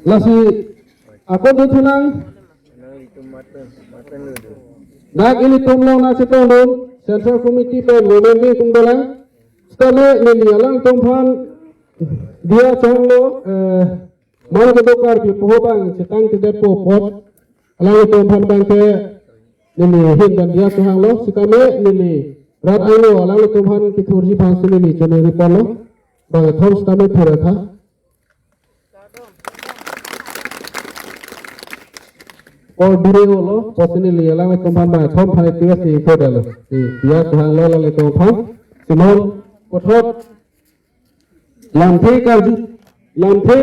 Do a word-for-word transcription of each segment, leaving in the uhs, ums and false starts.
Lasi ako dothulang. Dak ilitum along nangchetongdun Central Committee pen Women Wing atum dolang. Sitame neli alanglitum aphan diya chonglo, eh, man kedo Karbi apoho abang chetangtedetpo apot alanglitum aphan abangke neli ahin pen diya chohanglo, sitame neli rat angno alanglitum aphan kethurji aphansi neli choningri ponlo. Bangkethom sitame thur-etha. Kor dure-olo, pusi neli alanglitum aphan bangkethom aphan request-si thodetlo. Si diya chohanglo alanglitum aphan. Si non puthot lamthe karju, lamthe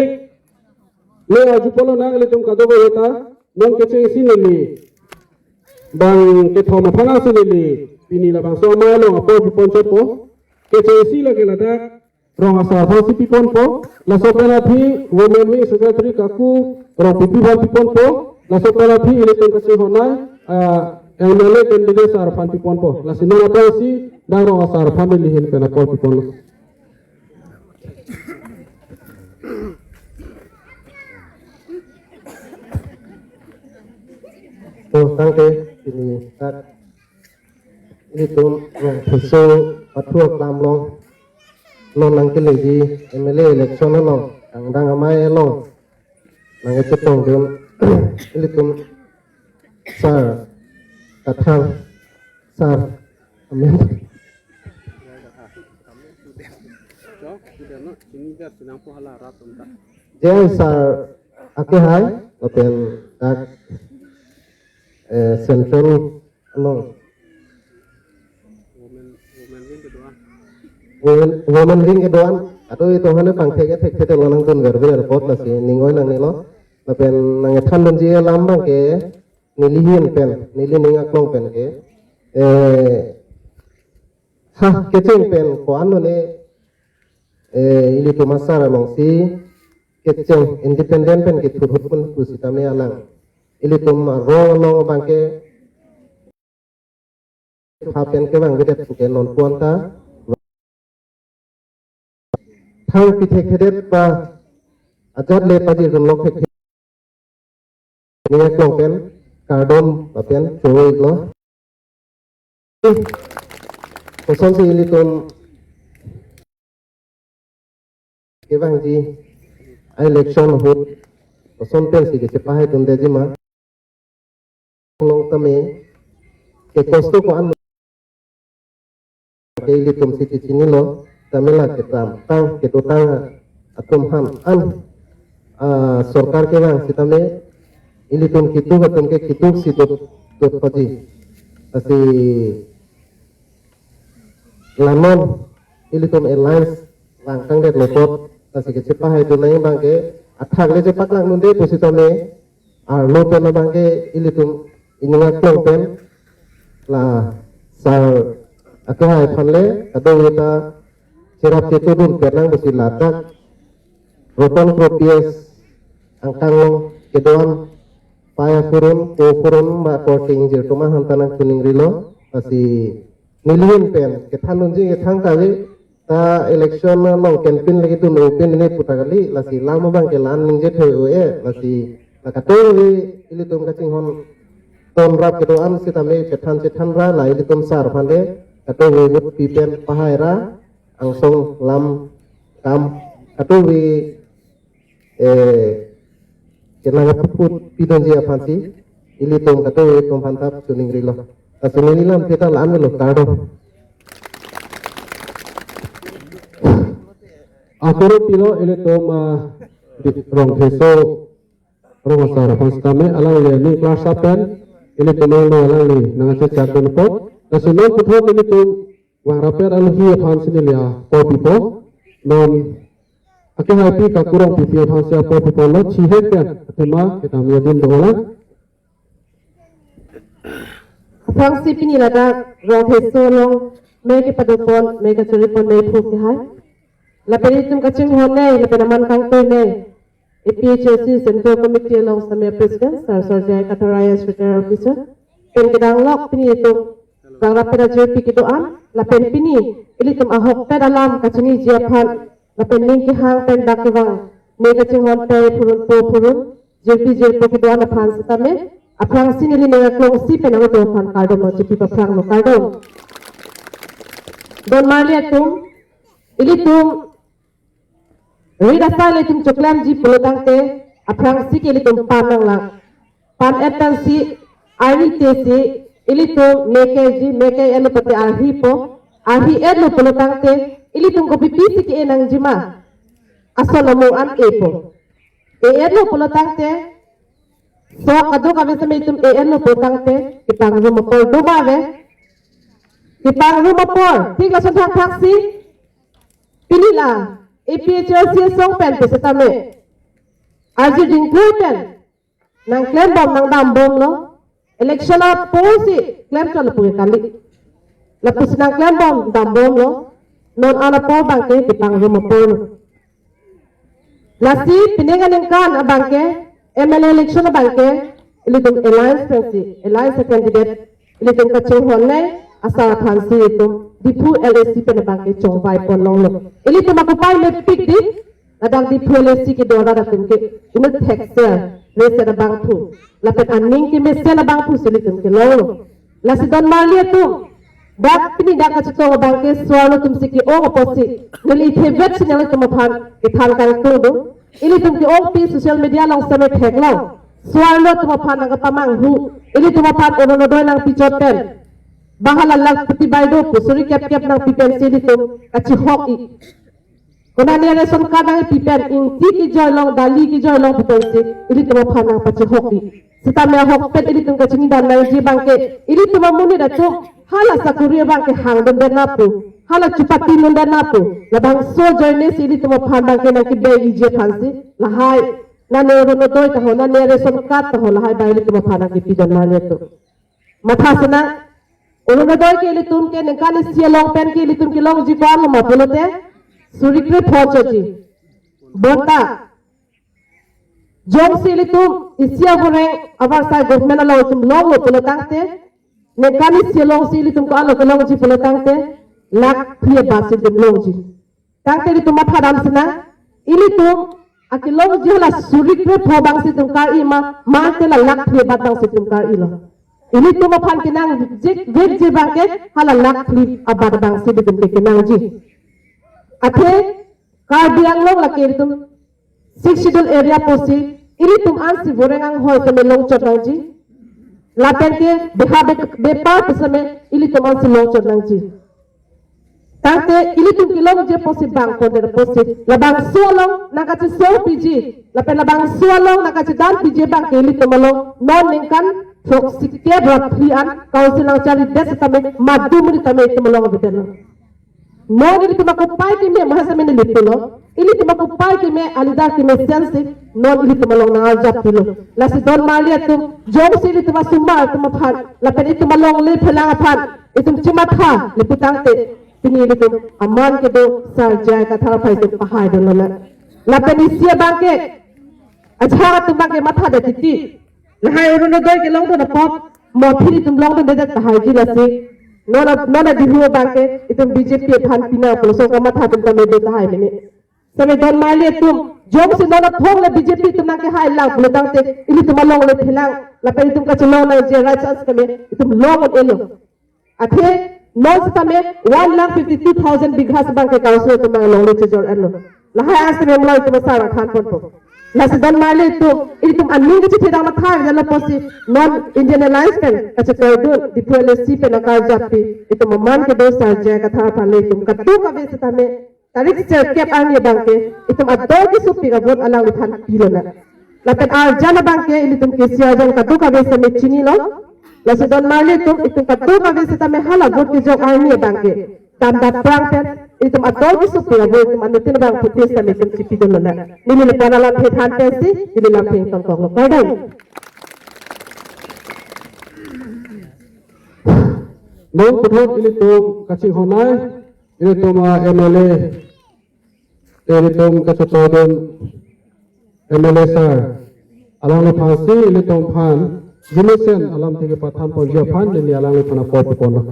le arju ponlonang ilitum kadokave ta, non kechengsi neli bangkethom aphan si neli pini labangso amei along apor piponchotpo. Kechengsi lake ladak rong asar aphansi piponpo. Laso pen aphi Women Wing Secretary Kaku Rongpipi aphan piponpo. Laso pen aphi ilitum kachinghon-ai, ah, M L A candidate sir aphan piponpo. Lasi non aphrangsi dak rong asar aphan neli ahin pen apor piponlo. To, tangte, pini dak ilitum Rongtheso pathu aklam along non nangkeleji M L A election along, kangdang amei along nangkechetongdun ilitum sir, kathang sir, amen. J I sir akehai, lapen dak, eh, Central along. Women, Women Wing kedo-an. Women, Women Wing kedo-an. Ado ito hane pangthek-e thekthedetlo nangdunverver apot lasi ning oi nangnelo. Lapen nangkethandunji alam abangke neli ahin pen, neli ning aklong pen ke, eh, ha, kecheng pen ko-an lone, eh, ilitum asar alongsi kecheng independent pen kethur ahut pen pusitame alang ilitum arong along abangke ha pen kevangvedet puke non puan ta thang pithekthedet ba ajat le pajirlok thekthe. Ning aklong pen kardom lapen choro-iklo. Kosonsi ilitum kevangji election ahut koson pensi kechepahaidundetji ma? Along tame kekosto ko-an ke ilitum si chechinilo, tame la ketang tang, kedotang atum aphan an, ah, sorkar kevang sitame ilitum kituk atum ke kituksi dot, dotpaji. Lasi la non ilitum alliance vangtangdetlo apot, lasi kechepahaidun nangji abangke athak le chepaklangdunde pusitame arlo pen abangke ilitum ining aklong pen la sir akehai aphan le kadokave ta cherap chetodun pernang pusi ladak Roton Kro P S angkang along kedo-an paya phurun, po phurun, ma korte ingjir atum aphan ta nangchiningrilo, lasi neli ahin pen kethandunji kethang kave ta election along campaign lagi dun open ne puta kali, lasi lam abangke la-an ningje thoi-o-e, lasi la kadokave ilitum kachinghon tonrap kedo-an sitame chethan chethanra la ilitum sir aphan le kadokave vote pi pen pahaira angsong lam kam kadokave, eh, kenang apuput pidunji aphansi ilitum kadokave atum aphan ta chiningrilo. Lasi neli lamthe ta la-an lo, kardom. Akuru pilo ilitum, ah, di Rongtheso rong asar aphan sitame alangli aning klar sa pen ilitum angno alangli nangchechakdun apot. Lasi non puthot ilitum vangrap-et alohi aphansi neli apor pipo. Non akehaipi Kaku Rongpipi aphansi apor piponlo, chihek pen athema kedam adin dolang. Aphrangsi pini ladak Rongtheso along mei kepadopon, mei kachoripon mei phuk kehai, lapen itum kachinghon nei, lapen aman kangtoi nei, A P H L C Central Committee along sitame President, Sir Sorjai Kathar I A S, Retired Officer, pen kedang lok pini itum vangrap-et ajirpi kedo-an, lapen pini ilitum ahokpet alam kachiniji aphan, lapen ning kehang pen dak kevang ne kachinghon pei phurun po phurun, jirpi jirpo kedo-an aphan setame, aphrangsi neli ning aklongsi pen nangtum aphan kardom nangchipi paphranglo, kardom. Don marli atum, ilitum rit asai ilitum choklemji pulo tangte, aphrangsi ke ilitum pam nanglang. Pam-et tangsi, arni tesi, ilitum mekji, mekji-etlo pute arhipo, arhi-etlo pulo tangte, ilitum kopi pisi ke-e nangjima? Ason amung an epo. E-etlo pulo tangte, sok kadokave setame itum e-etlo pulo tangte, kepangrum apor do ma ave? Kepangrum apor, thik lason thakthak si, pini la, A P H L C asong pen pu setame, arju dingklui pen nangklembom nangdambomlo. Election apor si klem chotlo pu ke kali. Lapusi nangklembom dambomlo. Non an apor abangke kepangrum apor. Lasi pining aningkan abangke M L A election abangke ilitum alliance pensi, alliance candidate ilitum kachinghon nei asar aphansi itum Diphu L A C pen abangke chongvai pon longlo. Ilitum akopai mepik di, ladak Diphu L A C kedo arat atum ke inut thekser, reser abangphu, lapen aning kemesen abangphu si ilitum kelonglo. Lasi don marli atum, dak pini dak kachetong abangke so-arlo atumsi ke-ong apotsi, neli ithevek si nanglitum aphan kethan kangtung do. Ilitum ke-ongpi social media along setame theklong. So-arlo atum aphan nangkapamanghu, ilitum aphan Orunodoi nangpichot pen, ba hala lakhpati bai do pu, suri kep kep nangpi pensi ilitum kachihok-i. Konane ration card nangpi pen, ingti kejoi long, dali kejoi long pu pensi ilitum aphan nangpachihok-i. Setame ahokpet ilitum kachini dam nangji abangke, ilitum amonit atum hala sakuri abangke hangdunde na pu, hala chupati dunde na pu, labangso ajoine si ilitum aphan abangke nangkebe-iji aphansi, lahai nane Orunodoi ta ho, nane ration card ta ho, lahai abang ilitum aphan nangkipi don marli atum. Matha sena, Orunodoi ke ilitum ke ningkan isi along pen ke ilitum kelongji ko-an lo ma pulote, suri krepho chotji. Bonta, jongsi ilitum isi avoreng avarsai government along itum longlo pulo tangte, ningkan isi alongsi ilitum ko-an lo kelongji pulo tangte, lakh phli abatsi itum longji. Tangte ilitum matha dam sena, ilitum akelongji hala suri krepho abangsi itum kar-i ma, mate la lakh phli abat abangsi itum kar-ilo. Ilitum aphan kenangvekji abangke hala lakh phli abat abangsi ilitum ke kenangji. Athe Karbi Anglong lake ilitum Sixth Schedule area pusi, ilitum ansi voreng anghoi setame longchot nangji. Lapen ke beha be-, bepar pu setame ilitum ansi longchot nangji. Tangte ilitum kelongji pusi bang pondet pusi, labangso along nangkachesongpiji, lapen labangso along nangkachedanpiji abangke ilitum along non ningkan throksi kep ra phli an council nangcharidet setame, madu muni tame itum along avedetlo. Non ilitum akopai keme, maha setame neli pulo, ilitum akopai keme, a-leader kemesensi non ilitum along nang-arjap pilo. Lasi don marli atum, jongsi ilitum asomar atum aphan, lapen itum alongle phelang aphan itum chematha le pu tangte, pini ilitum aman kedo Sar J I Kathar aphan itum pahai dun lonang. Lapen isi abangke, ajahak atum abangke mathadet titi. Lahai Orunodoi kelongdun apot, mo aphi itum longdundedet tahaiji lasi. Non a-, non adihu abangke itum B J P aphan pina pulo ason kamatha atum tame do tahai mene. Setame don marli atum, jongsi non aphong le B J P atum nangkehai lang pulo tangte, ilitum alongle phelang, lapen itum kachelong nangji a-right chance tame itum long un-elo. Athe non setame one lakh fifty-two thousand bighas abangke council atum alongle chejor-etlo. Lahai an setame malom itum asar athan ponpo. Lasi don marli atum, ilitum aning kachethedam matha jalo pusi, non Indian Alliance pen kachetoidun, Diphu L A C pen nangkarjappi, itum aman kedo Sar J I Kathar aphan le itum kadokave setame, tarik sirkep arni abangke, itum ador kesupik avote alangliphan pilonang. Lapen arjan abangke, ilitum ke isi arjan kadokave setame chinilo. Lasi don marli atum, itum kadokave setame hala vote kejok arni abangke, dam daprang pen, itum ador kesupik avote itum anuttin abang putis setame itum chipidun lonang. Neli lapu-an alamthe than pensi, neli lamthe ingtonkoklo. Kardom. Non puthot ilitum kachinghonnei, ilitum a-M L A, ilitum kachetoidun M L A sir, alangliphansi ilitum aphan jimesen alamthe kepathan ponji aphan neli alangliphan apor ponlo.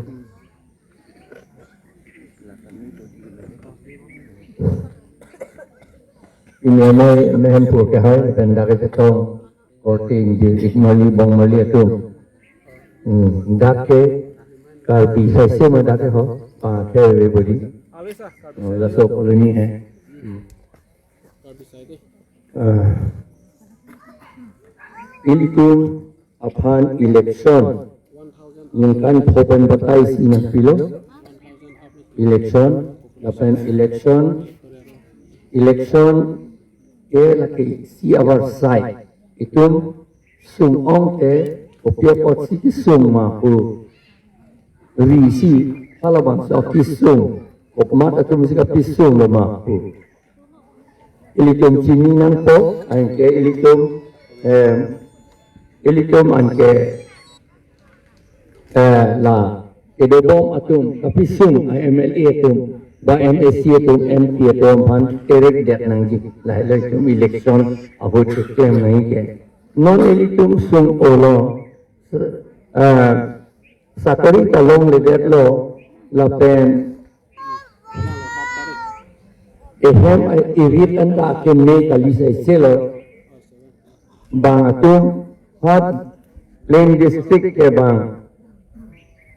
Ini amei, amei hemphu ke hai, pen dak kachetong korte ingjir, ik marli bong marli atum. Hmm, dak ke Karbi saise ma dak ke ho, pa ke everybody. Oh, laso colony hai. Ah, ilitum aphan election ningkan pho pen batai isi nangpilo. Election, lapen election, election ke lake isi avarsai. Itum sung-ong te kopi apotsi kesung ma pu. Ri isi, halabangso kesung, komat atumsi kapisung lo ma pu. Ilitum chini nangpo, anke ilitum, em, ilitum anke, eh, la kedobom atum, kapisung a M L A atum, ba M A C atum, M P atum aphan terek det nangji, lahelo itum election ahut keklem nangji ke. Non ilitum sung-olo, eh, sakori ta longledetlo, lapen ehem irit anta akeme kali saiselo. Bang atum ha Plain District ke bang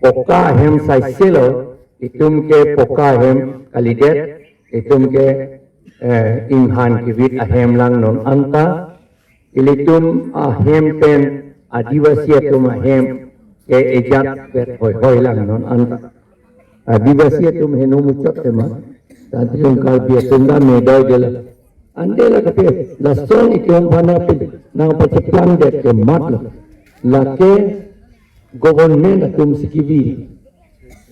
poka ahem saiselo, itum ke poka ahem kalidet, itum ke, eh, inghan kivit ahem lang non anta. Ilitum ahem pen Adivasi atum ahem ke ejat vet hoihoi lang non anta. Adivasi atum heno muchot tema. Tangte itum Karbi atum ta medoidetlo. Ante la kape, lason itum aphan nangpacheplang det ke mat lo. Lake government atumsi kevi.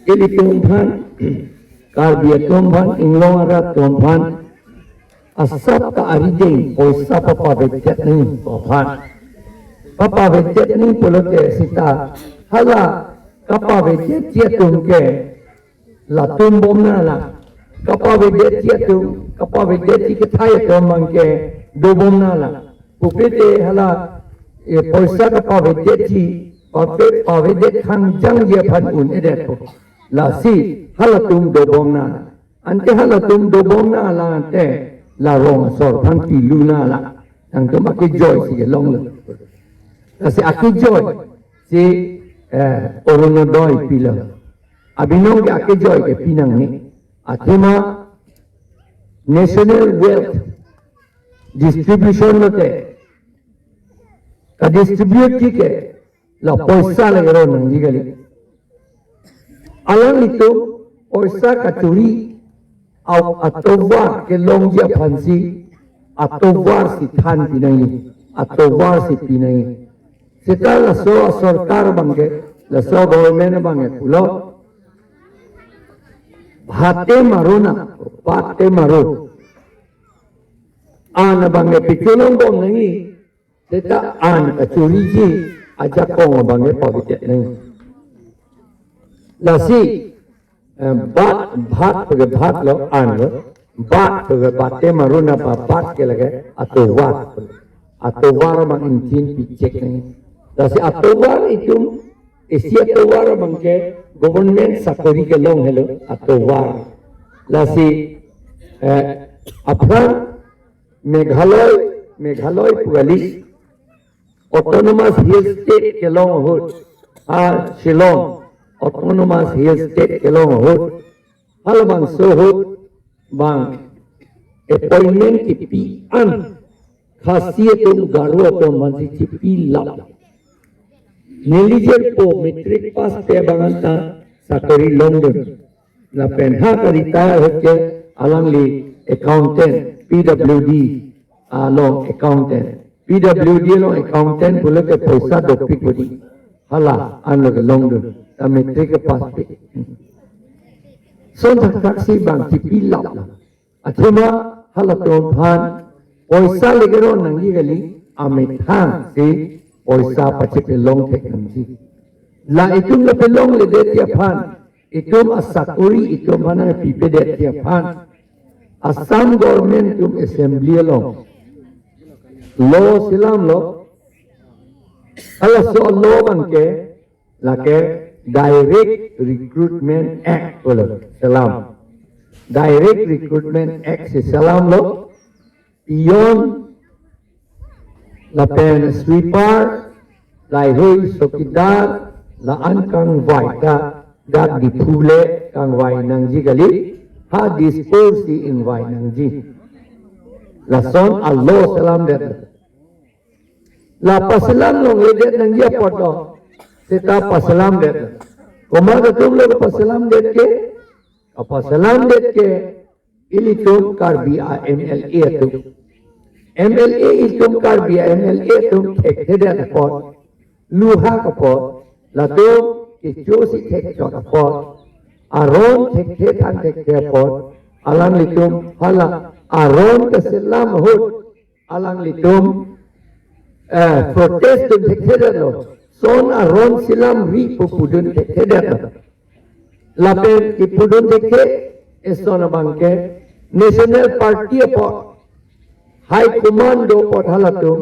Ilitum aphan, Karbi atum aphan, inglong arat atum aphan, asap ta arideng poisa papavedet nangji aphan. Papavedet nangji pulote seta hala kapavedetji atum ke latum bomnang lang. Kapavedetji atum, kapavedetji kethai atum abangke dobomnang lang. Pupe te hala, eh, poisa kapavedetji, pape, pavedet khangjangji aphan un-edetpo. Lasi halatum dobomnang lang. Ante halatum dobomnang lang ante la rong asor aphan pilunang lang. Nangtum akejoisi kelonglo. Lasi akejoisi, eh, Orunodoi pilo. Abinong ke akejoi ke pinangne. Athema national wealth distribution lote kadistribute ke la poisa lake ron nangji kali. Alanglitum poisa kachori a-, atovar kelongji aphansi atovarsi thanpi nangji, atovarsi pi nangji. Seta laso asorkar abangke, laso government abangke pulo, bhate maruna, bhate maru. An abangke picholongbom nangji, seta an kachoriji ajakong abangke pavedet nangji. Lasi, eh, bat, bhat pu ke bhat lo, an lo, bat pu ke bhate maruna ba bhat ke lake atovar. Atovar abang ingthin pichek nangji. Lasi atovar itum, isi atovar abangke government sakori kelong helo atovar. Lasi, eh, aphrang Meghalaya, Meghalaya pu kali, Autonomous Hill State kelong ahut, ha Shillong, Autonomous Hill State kelong ahut, halabangso ahut bang appointment kipi an Khasi atum Garo atum aphansi chipilap. Neli jirpo matric pass te bang anta sakori longdun. Lapen ha ka-retire ahut ke alangli accountant, P W D along accountant. P W D along accountant pulote poisa dopik bodi. Hala anlo kelongdun. Ta matric kepass pik. Son thakthak si bang chipilap. Athema halatum aphan poisa lake ron nangji kali, amethang si poisa pachepelong thek nangji. La itum la pelongledetji aphan, itum asakori itum aphan nangpipedetji aphan, Assam government atum assembly along law selamlo, halaso law abangke lake Direct Recruitment Act pulo selam. Direct Recruitment Act si selamlo. peon, lapen sweeper, lahei chowkidar, la-an kangvai ta, dak Diphu le kangvai nangji kali, ha Dispur si ingvai nangji. Lason a-law selamdet. La paselam longledet nangji apotlo, seta paselamdet. Komat atumlo paselamdet ke, paselamdet ke, ilitum Karbi a-M L A atum. M L A itum Karbi a-M L A atum thekthedet apot, luhak apot, latum kecho si thekchot apot, aron thekthe than thekthe apot, alanglitum hala aron kaselam ahut, alanglitum, eh, protest dun thekthedetlo. Son aron selamri pu pudun thekthedetlo. Lapen kipudun thekthe, eson abangke National Party apot, High Command do apot halatum,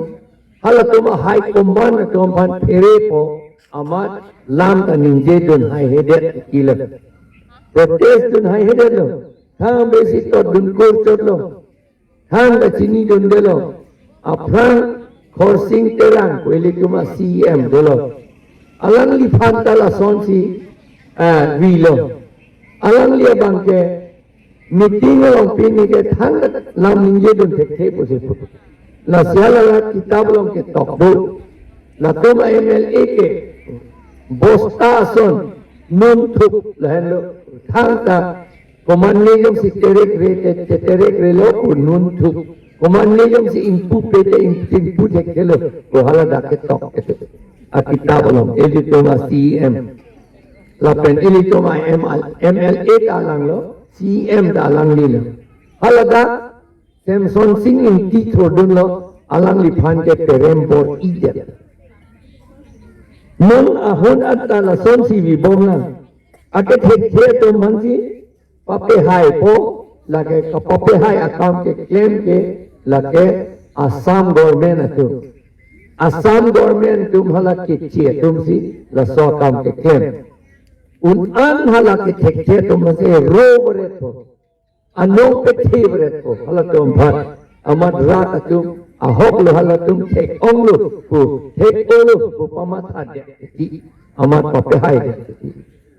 halatum a-High Command atum aphan pherepo, amat lam ta ningjedun haihedet kilo. Protest dun haihedetlo. Thang besi tot dun kurchotlo. Thang kachinidundelo. Aphrang Khorsing Terang pu ilitum a-C E M dolo. Alangliphan ta lasonsi, ah, vilo. Alangli abangke meeting along pini ke thang lam ningjedun thekthe pusi pu. Lasi hala kitap along ketok do. Latum a-M L A ke bosta ason nunthup lahenlo. Thangta komatne jongsi terekre te, te terekrelo pu nunthup. Komatne jongsi ingpupe te ing-, ingpu thekthelo pu hala dak ketok. Akitap along, ilitum a-C E M. Lapen ilitum a-M L, M L A ta alanglo, C E M ta alanglilo. Hala dak Semsonsing Ingti thurdunlo, alangliphan ke perembor-idet. Non ahut anta lasonsi vibomlang. Akethekthe atum aphansi papehaipo, lake kapapehai akam keklem ke, lake Assam government atum. Assam government atum hala keche atumsi laso akam keklem. Un-an hala kethekthe atum aphansi ro baretpo. Anong pethe baretpo, halatum aphan. Amat rat atum, ahoklo halatum thek-onglo pu, thek-olo pu pamathadet ti. Amat papehaidet ti.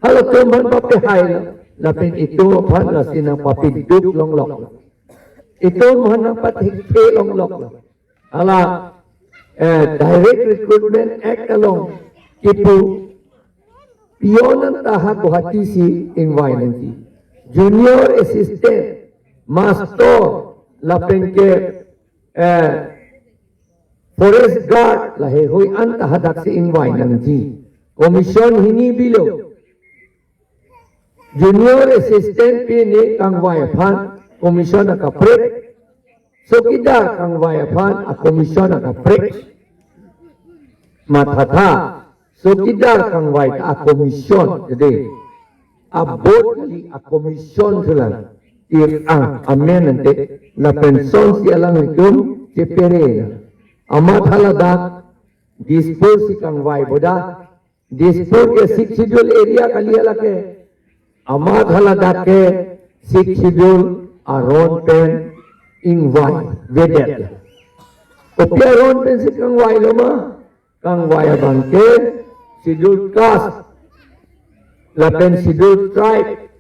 Halatum aphan papehailo, lapen itum aphan lasi nangpapiduk longloklo. Itum aphan nangpathekthe longloklo. Hala, eh, Direct Recruitment Act along kipu peon anta ha Guwahati si ingvai nangji. Junior assistant, master, lapen ke, eh, forest guard, laheihui anta hadak si ingvai nangji. Commission hini bilo. Junior assistant pini kangvai aphan commission akaprek. Chowkidar kangvai aphan a-commission akaprek. Mathatha, chowkidar kangvai ta a-commission, jadi, a-board kali, a-commission thulang. Tir ang amen ante, lapen sonsi alanglitum chepere. Amat haladak, Dispur si kangvai boda, Dispur ke Sixth Schedule area kali halake. Amat haladak ke Sixth Schedule aron pen ingvaivedet. Kopi aron pensi kangvailo ma? Kangvai abangke Schedule Caste lapen Schedule Tribe.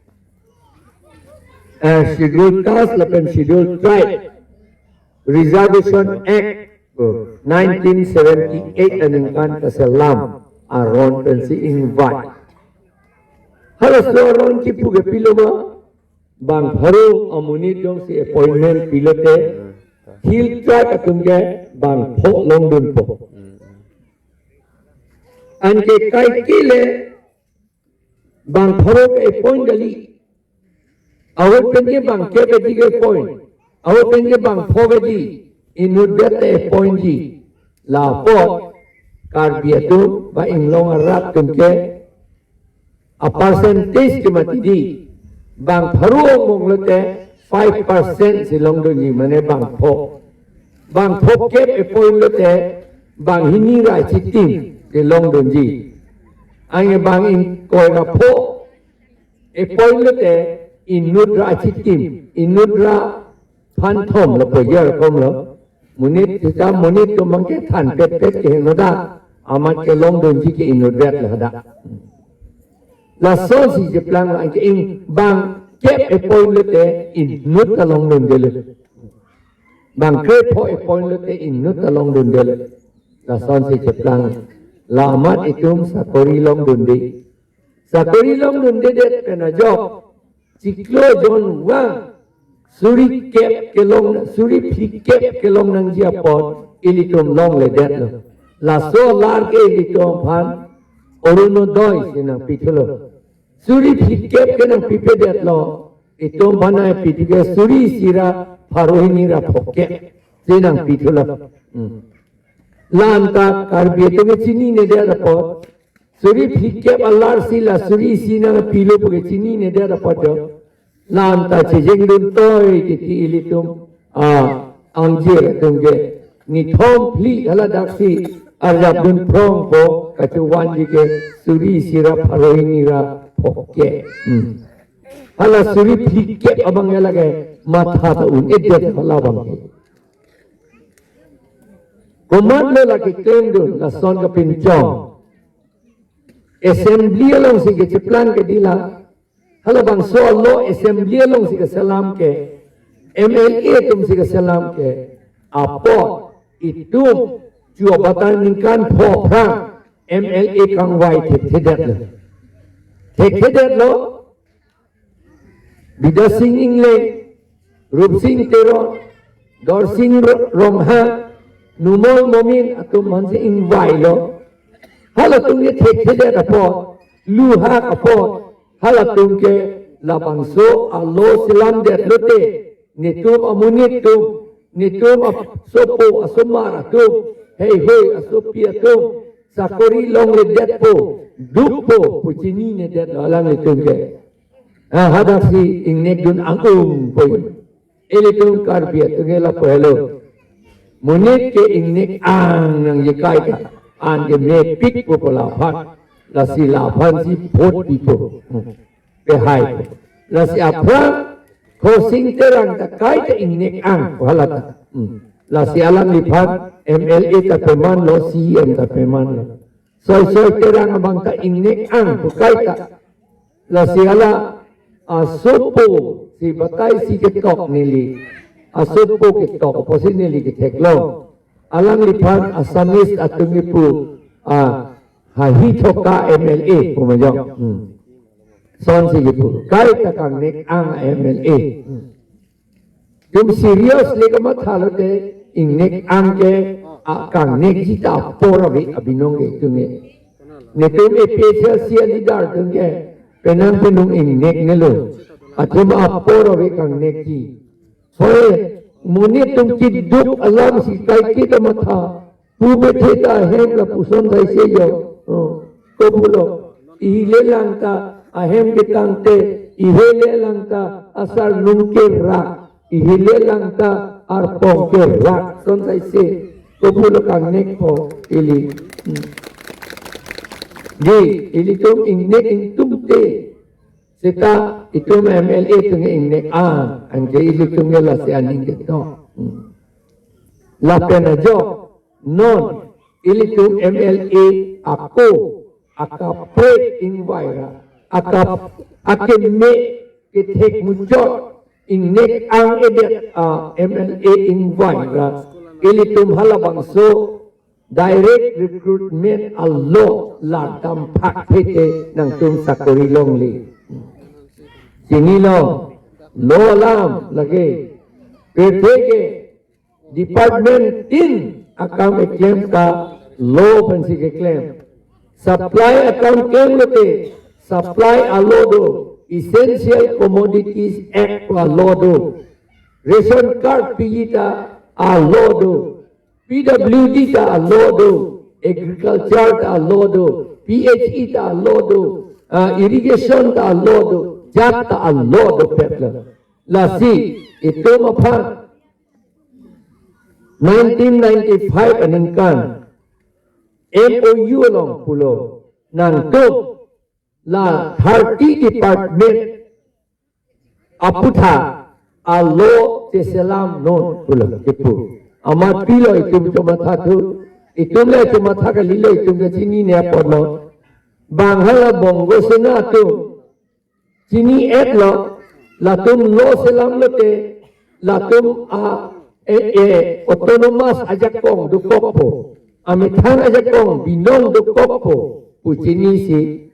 Eh, Schedule Caste lapen Schedule Tribe Reservation Act, oh, nineteen seventy-eight aningkan kaselam aron pensi ingvai. Halaso aron kipu ke pilo ma, bang pharo amonit jongsi appointment pilote, Hill Tribe atum ke bang pho longdunpo. Anke kaike le bang pharo ke appoint kali. Ahut pen ke bang kep edi ke appoint. Ahut pen ke bang pho edi. Inutvet ta appoint ji. Lapu Karbi atum ba inglong arat atum ke a-percentage ke mati di. Bang pharo ongmong lote five percent si longdunji, mane bang pho. Bang pho kep appoint lote bang hini ra chitim si longdunji. Anke bang ingkoi ra pho appoint lote inut ra chitim, inut ra than thom lo, pojar kom lo. Monit sita monit atum abang ke than pet pet ke henoda. Amat kelongdunji ke inutvet lo hadak. Lasonsi cheplang lo, anke ing bang kep e-point lote inut ta longdundelo. Bang krepho e-point lote inut ta longdundelo. Lasonsi cheplang. La amat itum sakori longdunde. Sakori longdundedet pen ajok chiklo jon vang suri kep kelong, suri phli kep kelong nangji apot ilitum longledetlo. Laso alar ke ilitum aphan Orunodoi si nangpithulo. Suri phli kep ke nangpipedetlo. Itum aphan nangpithu ke suri isi ra pharo hini ra phokep si nangpithulo. Hmm. La anta Karbi atum ke chininedet apot, suri phli kep alar si la suri isi nangpilo pu ke chininedet apot jo. La anta chejengdun toi titi ilitum, ah, angjir atum ke. Nithom phli hala daksi arjapdun prongpo, kachevanji ke suri isi ra pharo hini ra phokep. Hmm. Hala suri phli kep abang ya lake matha ta un-edet hala abang ke. Komatlo lake klemdun, lason kapinchong. Assembly alongsi kecheplang ke dila. Halabangso alo assembly alongsi keselam ke M L A atumsi keselam ke. Apot itum chu abatai ningkan pho aphrang M L A kangvai thekthedetlo. Thekthedetlo. Bidya Sing Engleng, Rup Sing Teron, Dor Sing Ro-, Ronghang, Numol Momin atum aphansi ingvailo. Halatum ke thekthedet apot, luhak apot, halatum ke labangso alo selamdet lote, netum amonit atum, netum asopo asomar atum, heihui asopi atum, sakori longledetpo, dukpo pu chininedetlo alanglitum ke. Ah, hadaksi ingnekdun ang-ungpo. Ilitum Karbi atum ke lapu helo. Monit ke ingnek ang nangji kaita. Anke mepikpo pu laphan. Lasi laphansi vote pipo. Hmm. Pehaipo. Lasi aphrang Khorsing Terang ta kaita ingnek ang pu hala ta. Hmm. Lasi alangliphan M L A ta pemanlo, C E M ta pemanlo. Soisoi Terang abang ta ingnek ang pu kaita. Lasi hala asopo si bataisi ketok neli. Asopo ketok apotsi neli ketheklo. Alangliphan Assamese atum kipu, ah, hahi thoka M L A pu ma jo. Hmm. Lasonsi kipu. Kaita kangnek ang M L A. Hmm. Itum seriously kamatha lote ingnek ang ke, ah, kangnekji ta apor ave abinong ke itum ke. Netum A P H L C a-leader atum ke penang penung ingneknelo. Athema apor ave kangnekji. Hoi, monit atum keduk alamsi kaike ta matha. Pu bethe ta ahem lapuson thaise jo. Oh, kopulo. Ihile lang ta ahem ketangte, ihile lang ta asarnung kerak. Ihile lang ta arpong kerak. Son thaise. Kopulo kangnek ko ili. Hmm. Di, ilitum ingnek ingtungte. Seta itum M L A atum ingnek, ah, anke ilitum lasi aning ketok. Hmm. Lapen ajok, non, ilitum M L A ako, akaprek ingvai ra, akap, akeme kethek muchot, ingnek ang-edet, ah, M L A ingvai ra, ilitum halabangso direct recruitment alo lardam phak phete nangtum sakori longle. Chinilo, lo alam lake. Pirthe ke department tin akam eklem ta lo pensi keklem. Supply akam klem lote, supply alo do, Essential Commodities Act alo do, ration card piji ta alo do, P W D ta alo do, agriculture ta alo do, P H E ta alo do, ah, irrigation ta alo do, jat ta alo dopetlo. Lasi, itum aphan nineteen ninety-five aningkan M O U along pulo, nangtum la thirty department aputhak alo cheselam non pulo kipu. Amat pilo itum chomathathu, itum le chomatha kalilo, itum kachinine apotlo. Bang hala Bongo Sena atum chini-etlo, latum lo selam lote, latum a, e, e, autonomous ajakong dokokpo, amethang ajakong binong dokokpo pu chinisi,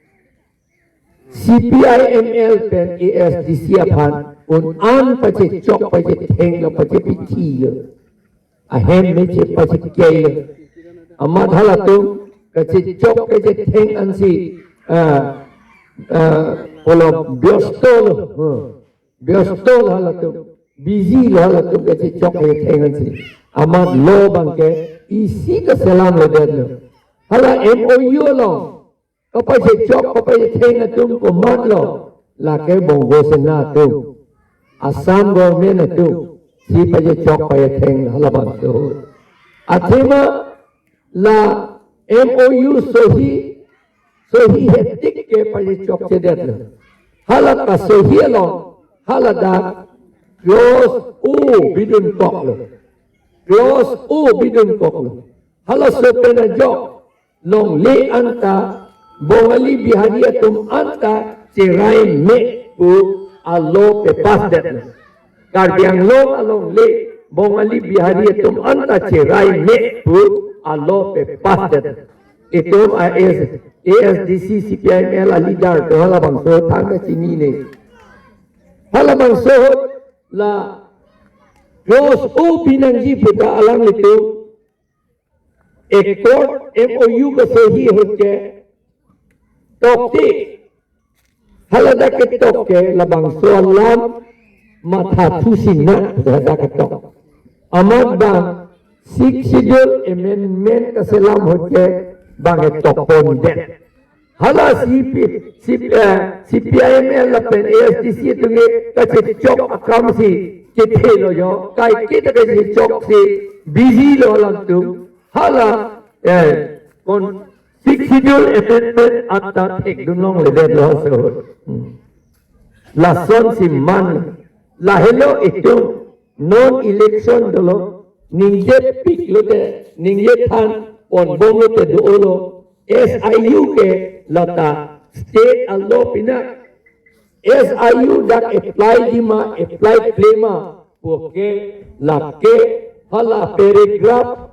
C P I M L pen A S D C aphan un-an pachechok pachethenglo, pachepithilo. Ahem me che pachekelo. Amat halatum kachechok kachetheng ansi, ah, ah, pulo byostolo. Hmm. Byostolo halatum. Busylo halatum kachechok kachetheng ansi. Amat lo abangke isi kaselamledetlo. Hala M O U along kapachechok kapachetheng atum komatlo? Lake Bongo Sena atum, Assam government atum si pachechok pachetheng halabangso. Athema la M O U sohi, sohi hetik ke pachechokchedetlo. Hala kasohi along, hala dak clause O bidunkoklo. Clause O bidunkoklo. Halaso pen ajok longle anta Bongali Bihari atum anta cherai me pu a-law pepassdetlo. Karbi Anglong alongle Bongali Bihari atum anta cherai me pu a-law pepassdetlo. Itum A S, A S D C, C P I M L a-leader atum halabangso thang kachinine. Halabangso la clause O binangji puta alanglitum accord M O U kasohi ahut ke tokte, haladak ke tok ke labangso alam mathathusi nang, haladak ke tok. Amat bang Sixth Schedule amendment kaselam ahut ke bang e tokpondet. Hala C P, C P, eh, C P I M L lapen A S D C atum ke kachechok akam si kethelo jo. Kaike ta kachechok si busylo alanglitum. Hala, eh, kon Sixth Schedule amendment anta thekdun longledetlo so. Hmm. Lasonsi man, lahelo itum non election dolo, ningjepiklote, ningjethan ponbomlote dolo, S I U ke lata state a-law pinak, S I U dak applyji ma, apply-kle ma puke, lake hala paragraph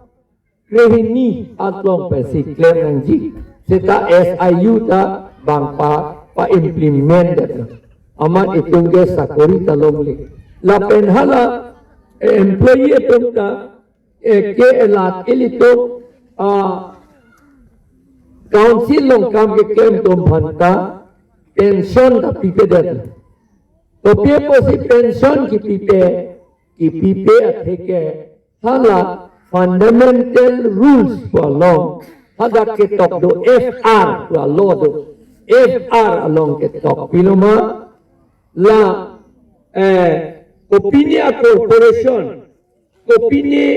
krehini along pensi klem nangji. Seta S I U ta bang pa, pa-implement detlo. Amat itum ke sakori ta longle. Lapen hala, eh, employee atum ta, eh, ke elat ilitum, ah, council along kam keklem atum aphanta pension ta pipedetlo. Kopi apotsi pension kipipe, kipipe atheke hala fundamental rules pu along, hadak ketok do, F R pu a-law do. F R along ketok, piloma la, eh, kopine a-corporation, kopine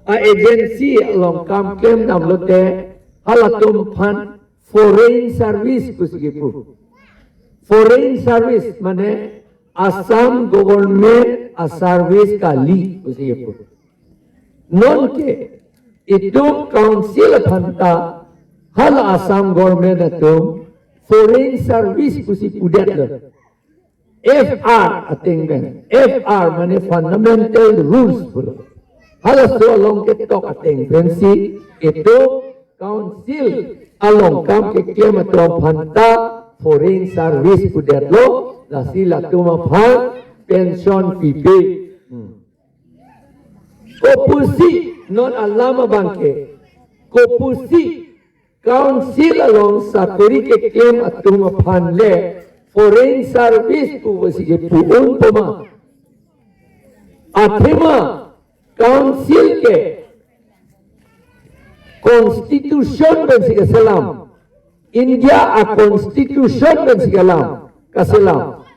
a-agency along kam klemdamlote halatum aphan foreign service pusi kipu. Foreign service mane Assam government a-service kali pusi kipu. Nonke itum council aphanta hala Assam government atum foreign service pusi pudetlo. F R ateng pen, F R mane fundamental rules pulo. Halaso along ketok ateng pensi itum council along kam keklem atum aphanta foreign service pudetlo, lasi latum aphan pension pipe. Hmm. Kopusi non alam abangke, kopusi council along sakori keklem atum aphan le foreign service pu pusi kipu-un poma? Athema council ke constitution pensi keselam, India a-constitution pensi kelam, keselam.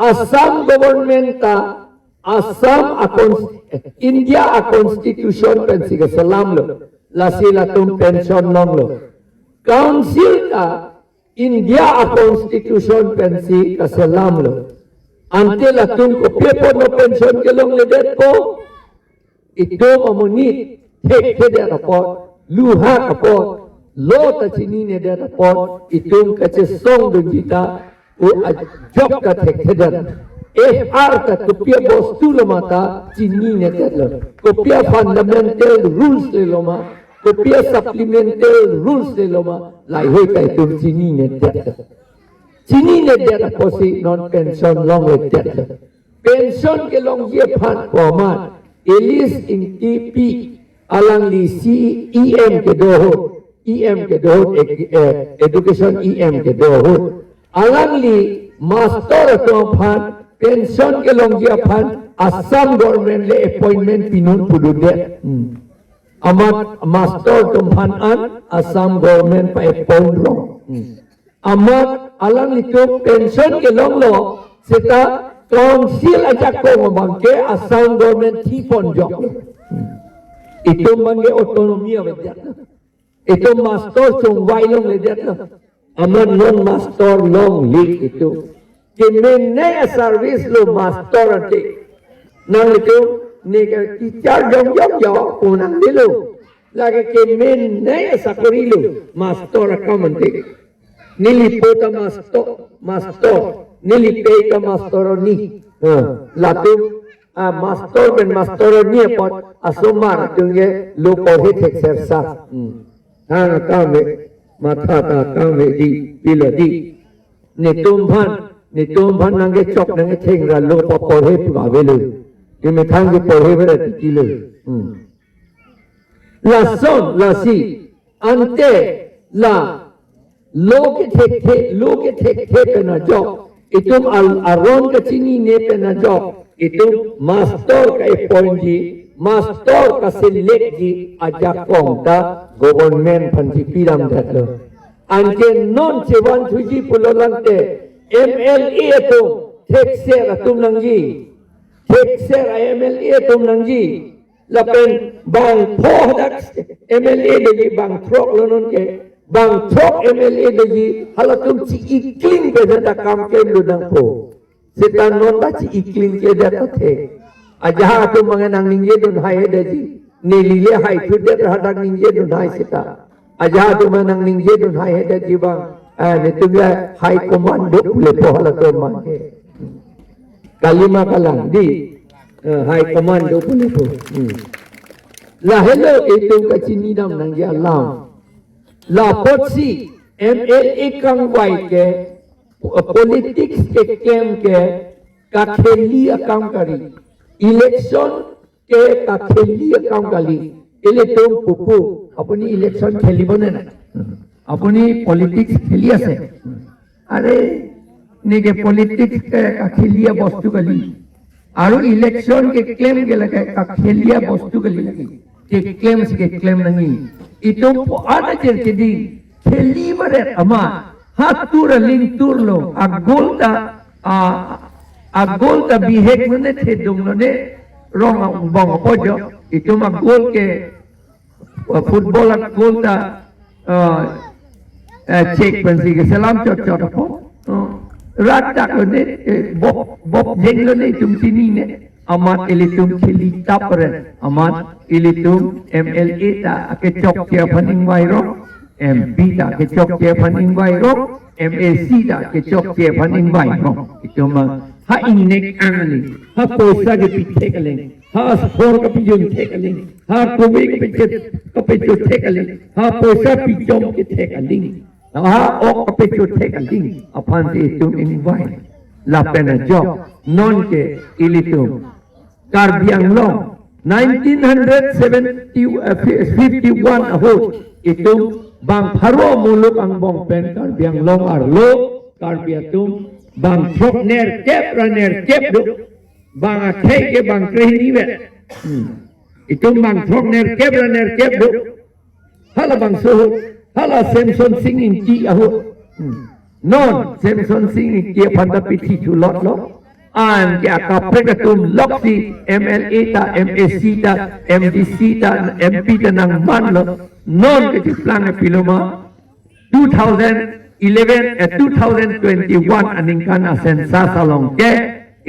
Assam government ta Assam a-cons-, India a-constitution pensi keselamlo. Lasi latum pension longlo. Council ta India a-constitution pensi keselamlo. Ante latum kopi apot non pension kelongledetpo? Itum amonit thekthedet apot, luhak apot, lo ta chininedet apot, itum kachesongdunji ta, o ajok ta thekthedet. F R ta kopi abostu lo ma ta chininedetlo. Kopi afundamental rules le lo ma, kopi asupplemental rules le lo ma, lahei ta itum chininedetlo. Chininedet apotsi non pension longledetlo. Pension kelongji aphan komat, Elis Ingtipi, alangli C E M kedo ahut, E M kedo ahut, ed-, eh, education E M kedo ahut. Alangli master atum aphan pension kelongji aphan Assam government le appointment pinon pulote. Hmm. Amat master atum aphan an Assam government pa-appoint rong. Hmm. Amat alanglitum pension kelonglo seta council ajakong abangke Assam government thipon jok. Itum abangke autonomy avedet. Itum master chongvai longledetlo. Amat non master longle itum. Kemenei aservice lo master ante. Nanglitum ne ke teacher jongjong jo pu nangdelo. Lake kemenei asakori lo master akam ante. Neli po ta master, master. Neli pei ta master ni. Ha, latum, ah, master pen master ni apot asomar atum ke lo porhe thekser sa. Hmm. Thang akam ve, matha ta akam ve di, pilo di. Netum aphan, netum aphan nangkechok nangketheng ra lo paporhe pu avelo. Kemethang keporhe vera titilo. Hmm. Lason, lasi, ante, la, lo kethekthe, lo kethekthe pen ajok, itum al-, aron kachinine pen ajok, itum master ka-appointji, master ka-selectji ajakong ta government aphan chipi damdetlo. Anke non chevanthuji pulo tangte, M L A atum, thekser atum nangji, thekser a-M L A atum nangji, lapen bang pho hadak M L A doji, bang throk lo non ke, bang throk M L A doji, halatum chi-ikling pen ta kam klemdun nangpo. Seta non ta chi-ikling ke det athe. Ajahak atum abang nangningjedun haihedetji. Neli le haithudet hadak ningjedun hai seta. Ajahak atum abang nangningjedun haihedetji abang. Eh, netum le high command do pulepo halatum abang ke. Kalima kalang di. Eh, high command do pulepo. Hmm. Lahelo itum kachinidam nangji alam. Lapotsi M L A kangvai ke, po-, politics keklem ke kakheli akam kali. Election ke kakheli akam kali. Ilitum pupu, apuni election khelibo ne na? Apuni politics kheli ase? Are, neke politics ke kakheli abostu kali. Aru election keklem ke lake kakheli abostu kali lake. Keklem si keklem nangji. Itum po-an ajer keding kheli baret amat. Ha tur aling turlo. Agol ta, a, agol ta bihek lone thedung lone rong angbong apo jo. Itum agol ke, uh, football agol ta, uh, eh, chek pensi keselam chot chot apo. Uh, rat dak lone, eh, bop, bop jeng lone itum chinine. Amat ilitum kheli tap ren. Amat ilitum M L A ta akechokche aphan ingvai rong. M P ta kechokche aphan ingvai rong, M A C ta kechokche aphan ingvai rong. Itum ma ha ingnek ang aling, ha poisa kepithek aling, ha asor kapejun thek aling, ha kove kapecho, kapecho thek aling, ha poisa pijom kethek aling, ha ok kapecho thek aling aphan si itum ingvai. Lapen ajok, non ke ilitum Karbi Anglong, nineteen hundred seventy, uh, fifty-one ahut, itum bang pharo muluk angbong pen Karbi Anglong arlo, Karbi atum bang throk nerkep ra nerkep do, bang akhei ke bang krehini vet. Hmm. Itum bang throk nerkep ra nerkep do. Halabangso ahut, hala Semson Sing Ingti ahut. Hmm. Non, Semson Sing Ingti aphan ta pithi thulotlo. Anke akaprek atum loksi M L A ta, M A C ta, M D C ta, M P ta nangmanlo. Non kachiplang aphi lo ma, two thousand eleven, eh, two thousand twenty-one aningkan a-census along ke,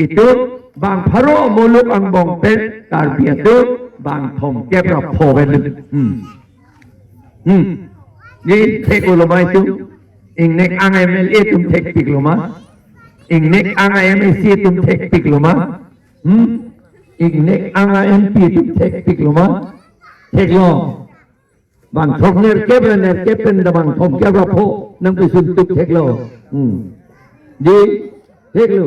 Itum bang pharo muluk angbong pen Karbi atum bang thomkep ra pho pen. Hmm. Hmm. Neli thek-o lo ma itum? Ingnek ang M L A atum thekpik lo ma? Ingnek ang M A C atum thekpik lo ma? Hmm? Ingnek ang M P atum thekpik lo ma? Theklo. Bang thomkep ra nerkep pen ta bang thomkep ra pho nangpisun tuk theklo. Hmm. Dei, theklo.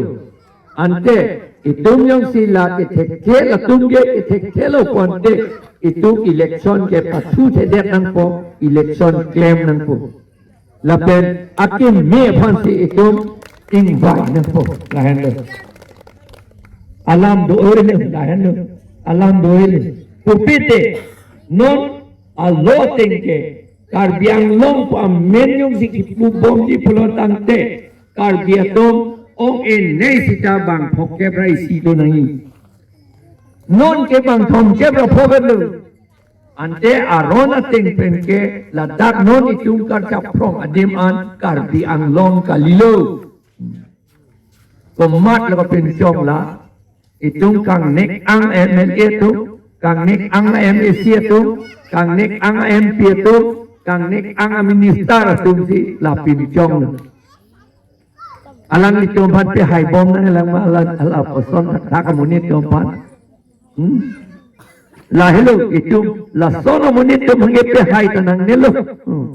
Ante itum jongsi la kethekthe, latum ke kethekthe lo pu ante itum election ke pathuthedet nangpo, election klem nangpo. Lapen akeme aphansi itum ingvai nangpo, lahenlo. Alam do-oi le, lahenlo. Alam do-oi le. Pupi te, non alo ateng ke Karbi Anglong pu amen jongsi kipubomji pulo tangte, Karbi atum ong-enei sita bang phokep ra isi do nangji. Non ke bang thomkep ra pho pen lo. Ante aron ateng pen ke ladak non itum karchap phrong adim an Karbi Anglong kalilo. Komat lo kapinchong la, itum kangnek ang M L A atum, kangnek ang M A C atum, kangnek ang M P atum, kangnek ang minister atumsi la pinchong lo. Alanglitum aphan pehai bom nanglang ma, alang, ala koson thakthak amonit atum aphan. Hmm? Lahelo itum, lason amonit atum aphan ke pehai ta nangnelo. Hmm.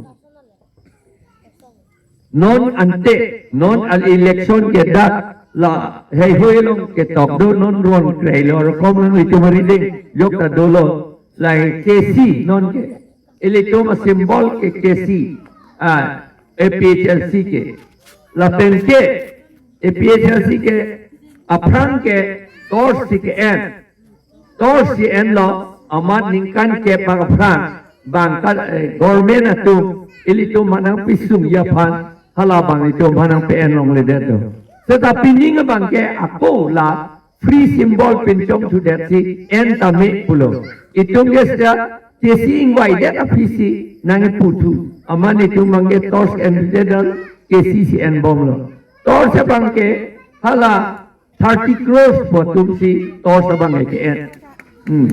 Non ante, non al election ke dak la heihui along ketok do, non ron krei lo, rokom lang itum arideng jok ta dolo, la K C non ke. Ilitum a-symbol ke K C, ah, A P H L C ke. Lapen ke A P H L C ke aphrang ke torch si ke-en. Torch si enlo, amat ningkan kep bak aphrang bang ka, eh, government atum ilitum aphan nangpisungji aphan, hala bang itum aphan nangpe-en longledet do. Seta pining abang ke ako la free symbol pinchongthudet si en tame pulo. Itum ke seta K C ingvaidet aphi si nangkeputhu. Amat itum abang ke torch endet dan K C si enbomlo. Torch abang ke hala thirty crores pu atumsi torch abang ke en. Hmm.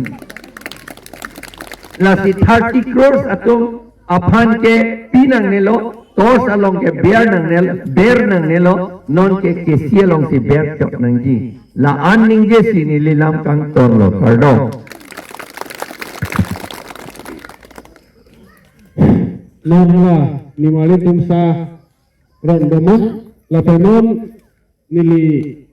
Lasi thirty crores atum aphan ke pi nangnelo, torch along ke ber nangnel, ber nangnelo, non ke K C alongsi ber chok nangji. La-an ningjesi neli lam kangtonlo, kardom. Non la, nimarli atum sa ron bom ma, lapen non neli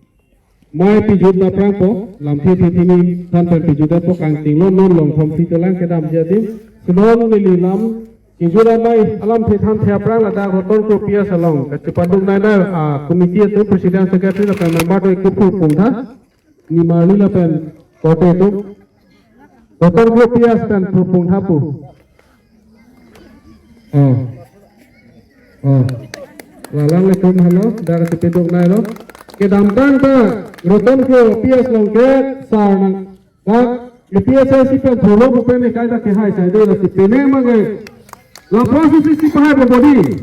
mei pijut na prangpo, lamthe thethini than pen pijutpo, kangtinglo non long thom phi tolang kedamji adim. Si non neli lam kejut amei alamthe thanthe aphrang ladak Roton Kro P S along kachepaduk nai nai, ah, committee atum, president, secretary lapen member atum ikut phu pungtha, nimarli lapen korte atum. Roton Kro P S pen phu pungtha pu. Oh. Oh. La alanglitum helo, dak chepaduk nailo. Kedamtang ta Roton Kro P S along ke sar nang, dak A P H L C pen thurlo pu pen ekai ta kehai sai de, lasi pine mage. Laphrangsi si pahai bom bodi.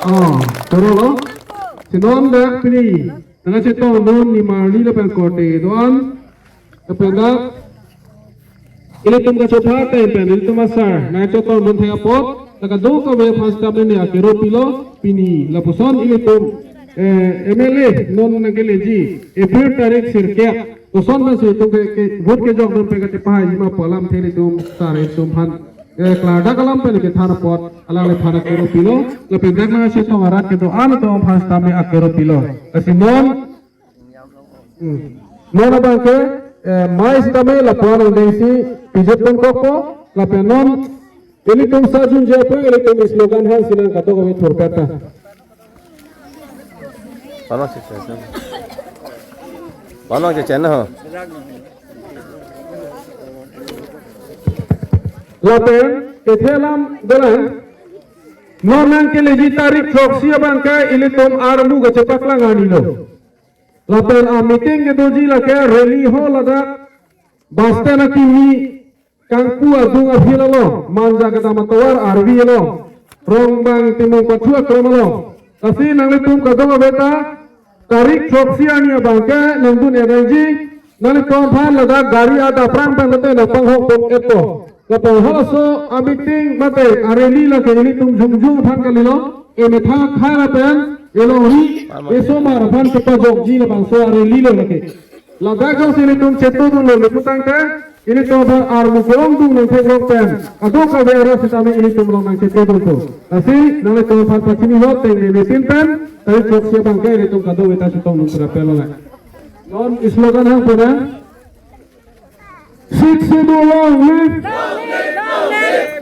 Oh, thurlo. Si non dak pini nangkachetong non nimarli lapen korte do-an. Lapen dak ilitum kachopha time pen ilitum asar nangchetong dun thek apot, la kadokave aphan sitame ne akero pilo, pini lapuson ilitum, eh, M L A non nangkeleji April tarik sirkep, koson pensi itum ke, ke vote kejok dun pen kachepahaiji ma pu alamthe ilitum sar itum aphan, eh, klardak alam pen kethan apot alangliphan akero pilo, lapen dak nangchetong arat kedo-an atum aphan sitame akero pilo. Lasi non Hmm. Non abang ke, eh, mei sitame lapu-an angdengsi pijut pon kokpo, lapen non ilitum sa junjepo, ilitum slogan hangsi nang kadokave thurpet ta. Palang si chen. Palang si chen ho. Lapen kethe alam dolang, non nangkeleji tarik throksi abang ke ilitum armu kachepaklang arni lo. Lapen a-meeting kedoji lake rally hall ladak, bus stand akimi, kangpu adung a-field along, Manja kedam atovar arvi along, Rongbang Timung Pathu aklam along. Lasi nanglitum kadokave ta Tarik throksi arni abangke nangdun-et nangji, nanglitum aphan ladak gari adap aphrang pen lote nangpanghok pon-etpo. Lapen halaso a-meeting mate a-rally lake ilitum jongjong aphan kalilo, emethang akhai lapen elongri esomar aphan kepajokji labangso a-rally lo lake. Ladak jongsi ilitum chetongdunlo putangte, ilitum aphan armu ke-ongdung nangtheklong pen, aduk kave aro sitame ilitum along nangchetongdunpo. Lasi nanglitum aphan pachini hot tengne meeting pen, tarik throksi abangke ilitum kadokave ta chetongdun pura pelo nang. Non slogan hang puna. Sixth Schedule long live!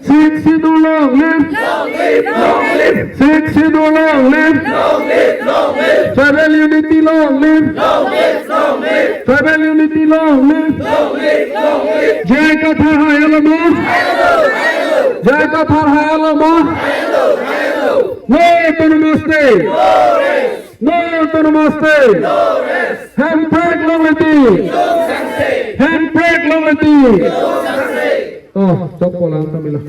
Sixth Schedule long live! Sixth Schedule long live! Tribal unity long live! Tribal unity long live! J I Kathar hai alomo! J I Kathar hai alomo! No autonomous state! No autonomous state! Hemprek longle ti! Hemprek longle ti! Oh, chokpo lang tamila.